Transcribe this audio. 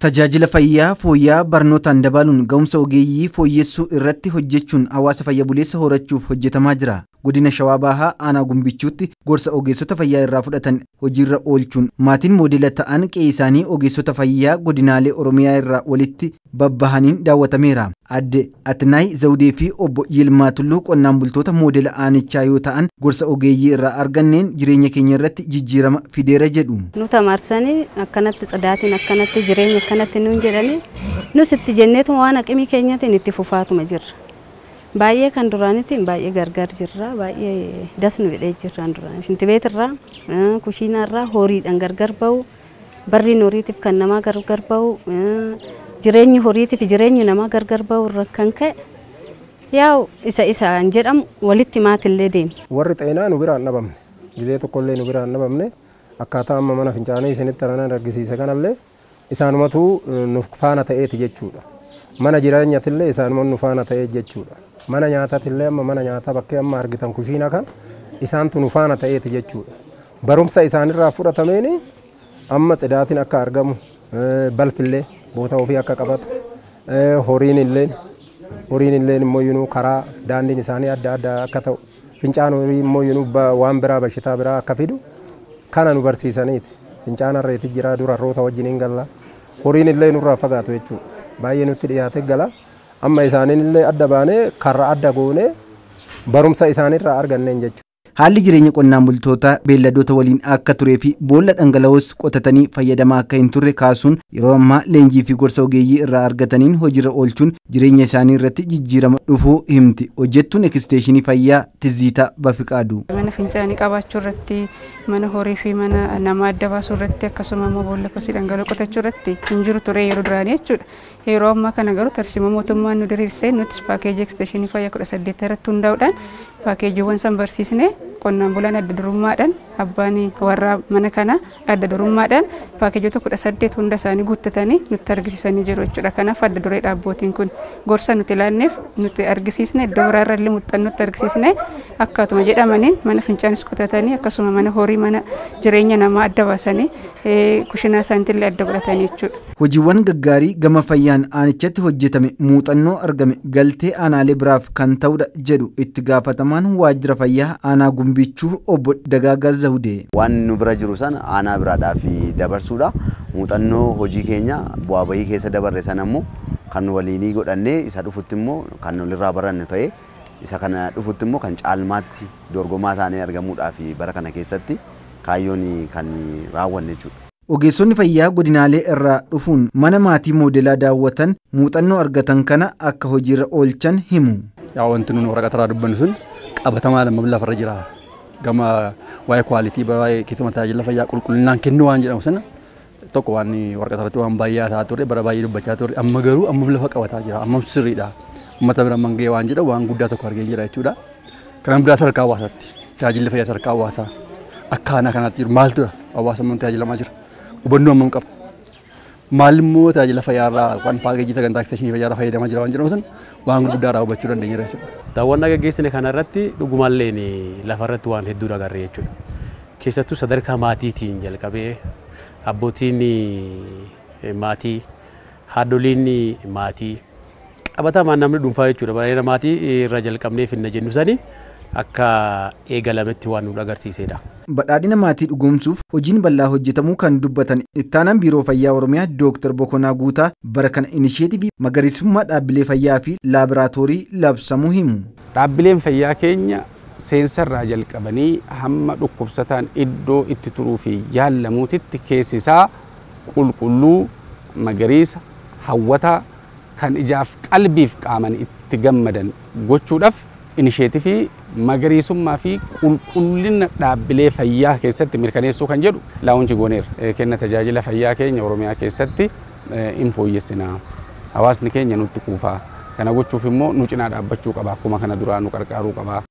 Tajaajila fayyaa fooyya'aa barnootaan dabaluun ga'umsa ogeeyyii fooyyessuu irratti hojjechuun hawaasa fayya buleessa horachuuf hojjetamaa jira. Godina Shawaa Bahaa Aanaa Gumbichuutti gorsa ogeessota fayyaa irraa fudhatan hojiirra oolchuun maatiin moodela ta'an qe'ee isaanii ogeessota fayyaa godinaalee Oromiyaa irraa walitti babbahaniin daawwatameera. Adde Atinaay Zawudee fi obbo Yilmaa Tulluu qonnaan bultoota moodela aanichaa yoo ta'an gorsa ogeeyyii irraa arganneen jireenya keenya irratti jijjiirama fideera jedhu. Nu tamaarsanii akkanatti tsidaatiin akkanatti jireenya akkanatti nuun jedhanii nus itti jenneetuma waan aqimii keenyatiin itti fufaatuma jirra. Baay'ee kan duraanitiin baay'ee gargar jirra, baay'ee das nu jedhee jirra duraan. Shintibeetirraa, kushiinaarraa horiidhaan gargar ba'u, barriin horiitiif kan namaa gargar ba'u, jireenyi horiitiif jireenyi namaa gargar ba'u irra kan ka'e yaa'u isa isaan jedhamu walitti maatillee deema. Warri xeenaa nu biraan dhabamne, gizee tokkollee nu biraan dhabamne, akkaataa amma mana fincaanii isinitti aranan argisiise kanallee isaanumatu nu faana ta'eeti jechuudha. Mana jireenyatillee isaanuma nu faana ta'ee jechuudha. Mana nyaatatillee amma mana nyaataa bakkee amma argitan kushiina kan isaantu nu faana ta'eeti jechuudha. Barumsa isaanirraa fudhatameeni amma tsidaatiin akka argamu, balfillee boota ofii akka qabatu, horiin illeen immoo yunuu karaa daandiin isaanii adda adda akka ta'u, fincaan horii immoo yunuu waan biraa bashitaa biraa akka fidu kana nu barsiisaniiti. Fincaan harreeti jira dura harroota wajjin hin galla. Horiin illee nurraa fagaatu jechuudha. Baay'ee nutti dhiyaate gala. Amma isaaniin illee adda baanee karra adda goonee barumsa isaanirraa arganneen jechuudha. Haalli jireenya qonnaan bultootaa beelladoota waliin akka turee fi boolla dhangala'oos qotatanii fayyadamaa akka hin turre kaasuun yeroo ammaa leenjii fi gorsa ogeeyyii irraa argataniin hojiirra oolchuun jireenya isaanii irratti jijjiirama dhufuu himti. Hojjettuun eksteeshinii fayyaa Tizziitaa Bafiqaaduu. Mana fincaanii qabaachuu irratti, mana horii fi mana namaa adda baasuu irratti akkasuma immoo boolla kosii dhangala'oo qotachuu irratti hin jiru ture yeroo duraanii jechuudha. Yeroo ammaa kana garuu tarsiima mootummaan nu diriirsee nutis paakeejii eksteeshinii fayyaa 18 irratti hundaa'uudhaan paakeejiiwwan san barsiisnee qonnaan bulaan adda durummaadhaan abbaan warraa mana kana adda durummaadhaan paakeejota 18 hunda isaanii guuttatanii nutti argisiisanii jiru jechuudha. Kanaaf adda duree dhaabbootiin kun gorsa nuti laanneef nuti argisiisne iddoo biraarra illee muuxannootti argisiisne akkaatuma jedhamaniin mana fincaanis qotatanii akkasuma mana horii mana jireenya namaa adda baasanii kushinaa isaaniitillee adda godhatanii jechuudha. Hojiiwwan gaggaarii gama fayyaan aanichatti hojjetame muuxannoo argame galtee aanaalee biraaf kan ta'udha jedhu itti gaafatamaan waajjira fayyaa aanaa Gumbichuu obbo Dagaagaa Zawudee. Waan nu bira jiru sana aanaa biraadhaaf dabarsuudha. Muuxannoo hojii keenya bu'aa bahii keessa dabarre sana immoo kan waliinii godhannee isa dhufutti immoo kan walirraa baranne ta'ee isa kana dhufutti immoo kan caalmaatti dorgomaa taanee argamuudhaaf bara kana keessatti kaayyoon kan raawwanne jechuudha. Ogeessonni fayyaa godinaalee irraa dhufuun mana maatii moodelaa daawwatan muuxannoo argatan kana akka hojiirra oolchan himu. Yaa wanti nuti waraqaa irraa dubbannu sun qabatamaa lama lafarra jira. Gama waa'ee kwaalitii waa'ee keessumaa tajaajila fayyaa qulqullinaan kennuu waan jedhamu sana tokko waan waraqaa irratti waan baay'ee ta'aa ture bara baay'ee dubbachaa ture amma garuu amma lafa qabataa jira amma sirriidha. Uummata bira mangee waan jedhamu waan guddaa tokko argee jira jechuudha. Kanaan biraa sadarkaa hawaasaatti tajaajilli fayyaa sadarkaa hawaasaa akka aanaa kanaatti jiru maaltu jira hawaasa amma tajaajilamaa jira. Hubannoo hammam qaba? Maal immoo tajaajila fayyaarraa waan paakeejii sagantaa eksteeshinii fayyaarraa fayyadamaa jira waan jedhamu sun waan guddaa irraa hubachuu dandeenya jechuudha. Daawwannaa gaggeessine kanarratti dhugumallee lafarratti waan hedduu agarre jechuudha. Keessattuu sadarkaa maatiitiin jalqabee abbootiin maatii, haadholiin maatii qabatamaan namni dhuunfaa jechuudha. Baay'ina maatii irra jalqabnee finna jennu sani akka eegalametti waan nu agarsiisedha. Badhaadhina maatii dhugoomsuuf hojiin bal'aa hojjetamuu kan dubbatan ittaanaan biiroo fayyaa Oromiyaa Dooktar Bokonaa Guutaa bara kana inisheetivii magariisummaa dhaabbilee fayyaa fi laaboraatoorii labsamuu himu. Dhaabbileen fayyaa keenya seensarraa jalqabanii hamma dhukkubsataan iddoo itti turuu fi yaallamuutitti keessi isaa qulqulluu, magariisa, hawwataa kan ijaaf qalbiif qaaman itti gammadan gochuudhaaf inisheetivii magariisummaa fi qulqullina dhaabbilee fayyaa keessatti mirkaneessuu kan jedhu laawunchi gooneerra. Kenna tajaajila fayyaa keenya Oromiyaa keessatti hin fooyyessina. Hawaasni keenya nutti kuufaa. Kana gochuuf immoo nu cinaa dhaabbachuu qaba. Akkuma kana duraa nu qarqaaruu qaba.